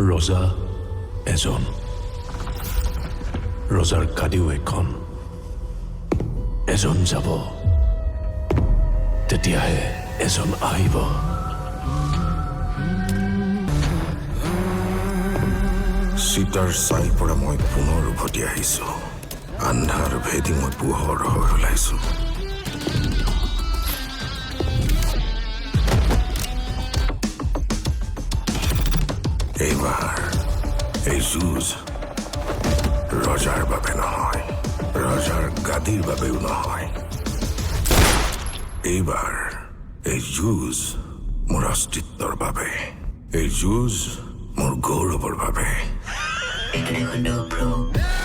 ৰজা এজন, ৰজাৰ গাদীও এখন। এজন যাব, তেতিয়াহে এজন আহিব। চিতাৰ ছাইৰ পৰা মই পুনৰ উভতি আহিছো। আন্ধাৰ ভেদি মই পোহৰ হৈ ওলাইছো। এইবাৰ এই যুঁজ ৰজাৰ বাবে নহয়, ৰজাৰ গাদীৰ বাবেও নহয়। এইবাৰ এই যুঁজ মোৰ অস্তিত্বৰ বাবে, এই যুঁজ মোৰ গৌৰৱৰ বাবে। এইটো দেখোন, bro.